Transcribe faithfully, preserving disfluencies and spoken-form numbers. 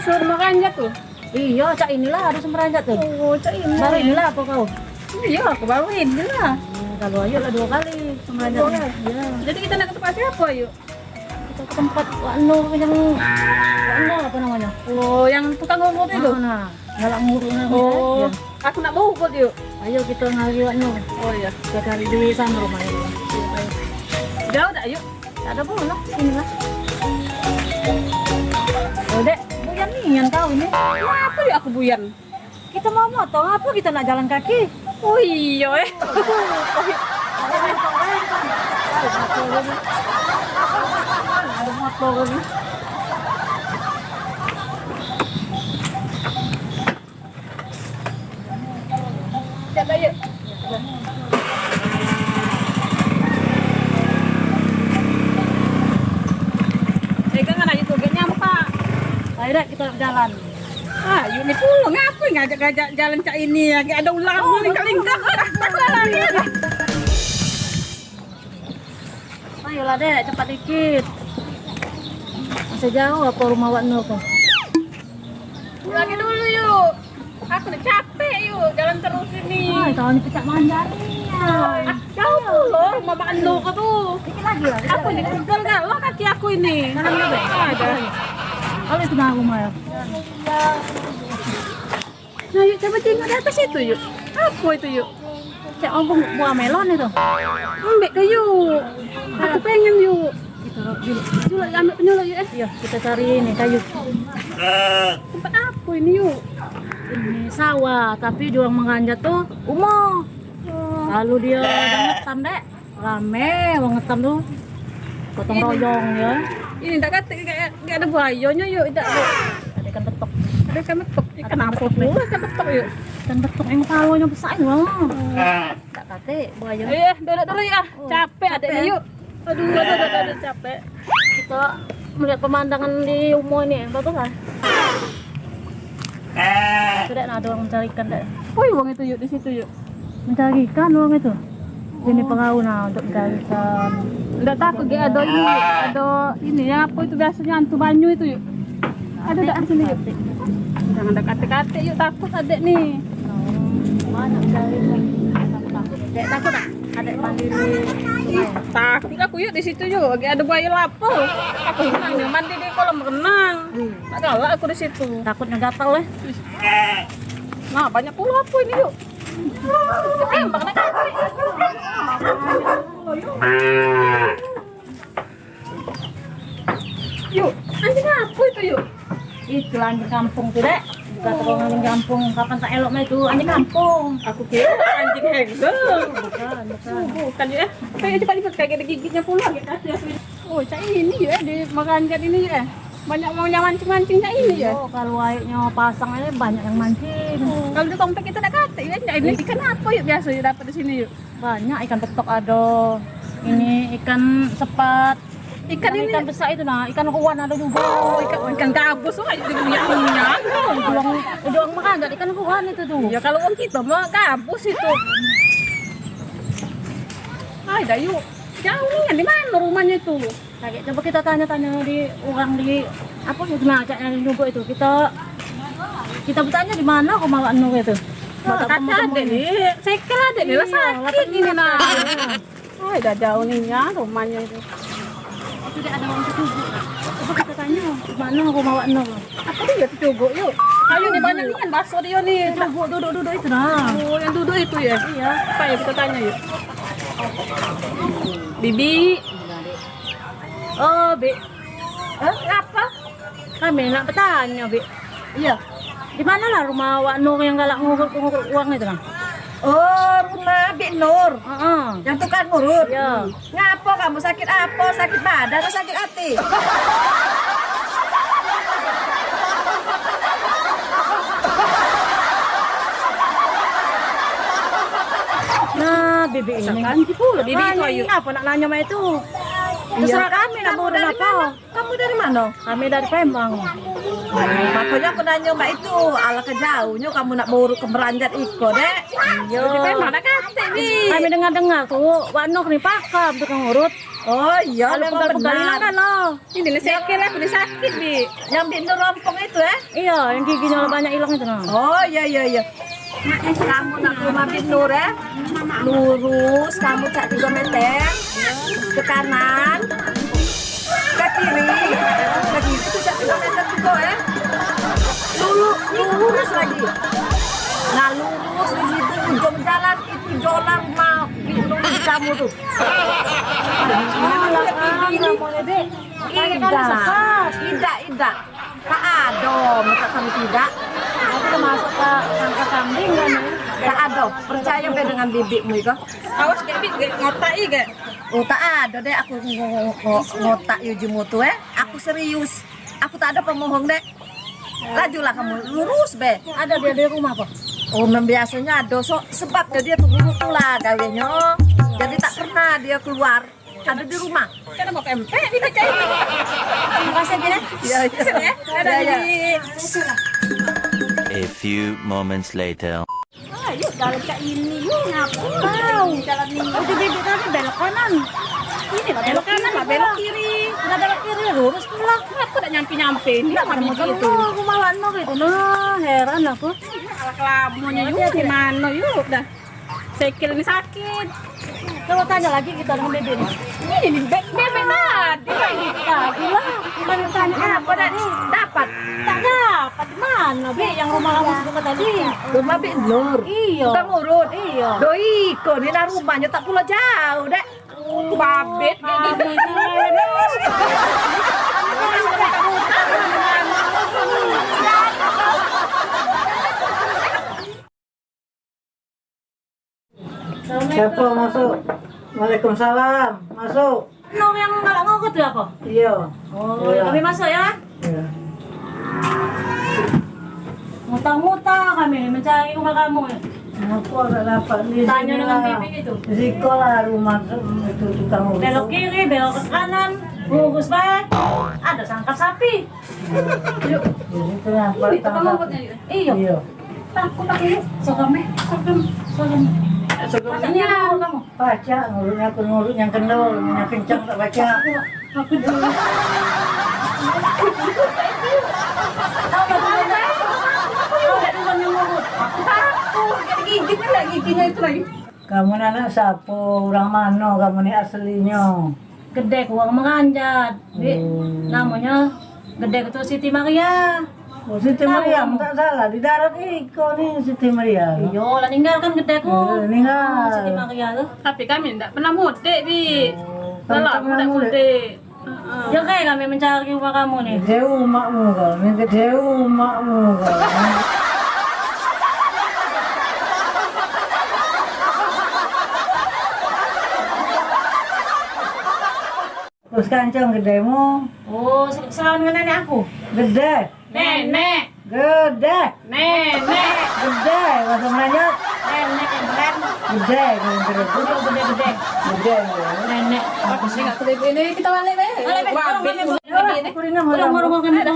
Suruh makan je tuh. Iyo, cak inilah harus meranjat tuh. Oh, cak ini. Baru inilah apa kau? Iyo, aku baru inilah. Hmm, kalau ayo lah dua kali meranjat. Dua kali. Iyo. Jadi kita nak ke tempat siapa, yuk? Kita ke tempat Wak Nur yang, Wak Nur apa namanya? Oh, yang tukang urut itu? Ah, nah, galak ngurut. Oh, aku nak urut, yuk. Ayo kita ngari Wak Nur. Oh, iya. Kita cari di sana rumahnya. Jauh tak, yuk? Tak ada pun lah, sini lah. Oh, Dek, buyan nian kau ini. Kenapa ya aku buyan? Kita mau motong, apa kita nak jalan kaki? Oh iya, eh. Ada motor ni. Pegang anak itu, gak nyampak. Ayo, Dek, kita jalan. Ah, yuk ni pulang. Ngapa ngajak-ngajak jalan cak ini ya? Gak ada ulang, oh, lingkar-lingkar. Ayolah, Dek, cepat dikit. Masih jauh apa rumah Wak Nur tuh? Pulangnya dulu, yuk. Aku udah capek, yuk, jalan terus ini. Ah, tahun ini pecak manjarinya. Ah, jauh tuh loh, rumah Wak Nur tuh. Dikit lagi lah, dikit lagi. Aku ini pegel gak loh kaki aku ini. Ada. Kalau itu baru mah. Nah, yuk, coba tengok di atas itu, yuk. Apa itu, yuk? Cak ompong buah melon itu. Ambek ke, yuk. Aku pengen, yuk. Itu, yuk. Yuk, yuk, ambek penyuluh, yuk, eh. Iya, kita cari ini kayu. Tempat apa ini, yuk? Ini sawah, tapi juang menganjat tuh umah. Oh. Lalu dia banget tam, Dek. Rame wong ngetam tu. Gotong royong ya. Ini tak kate gak, gak ada buayonyo, yuk, dak, yuk. Ada ikan betok. Ada ikan betok. Ikan apa pula ikan betok, yuk? Ikan betok yang kepalanya besar, wah. Tak kate buayo. Eh, duduk dulu ya. Oh, capek adek capek ni, ya? Yuk. Aduh, aduh, aduh, aduh, capek. Kita melihat pemandangan di umur ni, bagus lah. Sudah ada orang mencari ikan, dak? Woi, wong itu, yuk, di situ, yuk. Mencari ikan wong itu. Ini perahu nah untuk mencari ikan. Ndak takut gak ada ini, ada ini yang apa itu biasanya hantu banyu itu, yuk. Ada dak di sini, yuk? Jangan dak kate-kate, yuk, takut adek ni. Oh, mana mencari ikan? Takut, takut. Dek, takut dak? Adek mandi di sungai. Takut aku, yuk, di situ, yuk. Lagi ada buaya lapar. Aku senang nih mandi di kolam renang. Tak galak aku di situ. Takutnya gatal, eh. Nah, banyak pula apa ini, yuk. Tembak nak. Yuk, anjing apa itu, yuk? Itulah anjing kampung tu, Dek. Bukan tukang anjing kampung. Kapan tak elok mah itu anjing kampung. Aku kira anjing hegel. Bukan, bukan. Bukan, ya. Kayak cepat-cepat kayak ada gigitnya pula, kayak kaki aku. Oh, cak ini ya, di Meranjat ini ya. Banyak mau yang mancing-mancing cak ini ya. Oh, kalau airnya pasang ini banyak yang mancing. Oh, kalau di komplek kita dak kate ya, cak ini. Ikan apa yuk biasa yuk dapat di sini yuk? Banyak ikan betok ada. Ini ikan sepat. Ikan ini ikan besar itu nah, ikan ruan ada juga. Oh, ikan, ikan gabus, wah, itu minyak-minyak. Ujuang, ujuang Meranjat ikan ruan itu tuh. Ya, kalau wong kita mah gabus itu. Hai, Dayu. Jauh ni, di mana rumahnya itu? Lagi coba kita tanya-tanya di orang di apa, di mana cak yang nyuguh itu. Kita, kita bertanya di mana rumah Wak Nur itu. Wah, kata adek ni, sekel adek ni lah sakit ini nah. Ai, dah jauh ni ya rumahnya itu. Itu dia ada orang tertuju. Coba kita tanya, mana rumah Wak Nur? Apa dia tertuju, yuk? Ayo ni, banyak ni kan bakso dia ni. Tertuju duduk-duduk itu nah. Oh, yang duduk itu ya? Iya. Apa ya kita tanya yuk? Bibi. Oh, Bi. Hah? Ngapa? Kami nak bertanya, Bi. Iya. Di mana lah rumah Wak Nur yang galak ngurut-ngurut uang itu, Bang? Oh, rumah Bik Nur. Heeh. Yang tukang ngurut. Iya. Ngapa kamu sakit apa? Sakit badan atau sakit hati? Nah, Bibi ini. Kan gitu lah, Bibi itu ayu. Apa nak nanya mak itu? Terserah kami nak buat apa. Kamu dari mana? Kami dari Palembang. Makanya aku nanya mak itu, ala ke jauhnyo kamu nak baurut ke Meranjat iko, Dek. Iyo. Dari Palembang dah katik, Bi. Kami dengar-dengar tu, Wak Nur ni pakam tukang urut. Oh iya, lupa benar. Ini nih sakit lah, ini sakit, Bi. Yang Bik Nur rompong itu, eh? Iya, yang giginya banyak hilang itu, nah. Oh iya, iya, iya. Kamu nak ke rumah Bik Nur, eh? Lurus, kamu cak tiga meter. Ke kanan. Ke kiri. Ke kiri itu cak tiga meter juga, eh? Lulu-, lurus lagi. Nah, lurus di situ ujung jalan itu jola rumah Bik Nur kamu tuh. Idak, idak, idak. Tak ada, masa kami tidak. Aku termasuk ke sangka kambing kan? Tak ada, percaya be dengan bibikmu itu. Awas, Bik, Bik, ngotak i, Bik. Oh, tak ada deh, aku ngo-, ngo-, ngo-, ngotak yo jemu tu, eh. Aku serius. Aku tak ada pemohong deh. Lajulah kamu, lurus be. Ada dia di rumah apa? Oh, memang biasanya ada, so, sebab dia tu guru tu lah gawenyo. Jadi tak pernah dia keluar. Ada di rumah. Kan mau pempek di kecil. Makasih aja deh. Ya, ya. Ya, ya. Ada di. A few moments later. Ayo, jalan cak ini, yuk, ngapo? Tahu. Jalan ini. Oh, jadi dia tadi belok kanan. Ini lah, belok kanan lah, belok kiri. Udah belok kiri, lurus pulang. Aku dak nyampe-nyampe. Ini mami gitu. Aku malah no gitu. Nah, heran aku. Ini ala kelamunyo, yuk, di mana, yuk, dah. Sekel ini sakit. Coba tanya lagi kita dengan bibik ni. Ini bibik, bibik tadi. Tadi lah. Bukan tanya apa tadi. Dapat. Tak dapat. Mana, Bik, yang rumah kamu sebelah tadi? Rumah Bik Nur. Iya. Tukang urut. Iya. Doi, kau ni lah rumahnya tak pula jauh, dek. Babet kayak gitu. Siapa masuk? Waalaikumsalam. Masuk. Nur yang galak ngurut tu apa? Iya. Oh, iya. Kami masuk ya. Iya. Muta-muta kami ni mencari rumah kamu ni. Aku agak dapat ni. Tanya dengan bibik itu. Di sekolah rumah tu, itu tukang urut. Belok kiri, belok ke kanan, lurus bae. Ada sangkar sapi. Yuk. Di situ nampak. Ini tukang urutnya, yuk. Iyo. Iyo. Takut aku, yuk. Sogam, eh. Sogam, sogam. Sogam. Pacak ngurutnya, aku ngurut yang kendor, yang kencang tak pacak. Aku dulu. Aku takut, gigit kena giginya itu lagi. Kamu ni anak siapa? Orang mana kamu ni aslinyo? Gede ku wong Meranjat, Bik. Hmm. Namonyo Gede ku tu Siti Maria. Oh, Siti Maria, tak salah. Di darat iko ni Siti Maria. Iyo, lah ninggal kan gede ku. Iyo, ninggal. Oh, Siti Maria tu. Tapi kami ndak pernah mudik, Bik. Oh, kamu tak pernah mudik. Heeh. Yo, kayak kami mencari rumah kamu ni. Gede umakmu kau, ni gede umakmu kau. Terus kancang gedemu. Oh, se-, selawan dengan nenek aku. Gede. Nenek. Gede. Nenek. Gede, bahasa Melayu. Nenek yang keren. Gede, yang keren. Udah gede-gede. Gede, ya. Nenek. Aku sih nggak terima ini, kita balik, be. Balik, be. Wah, balik, balik. Balik, balik. Kurang, kurang, kurang.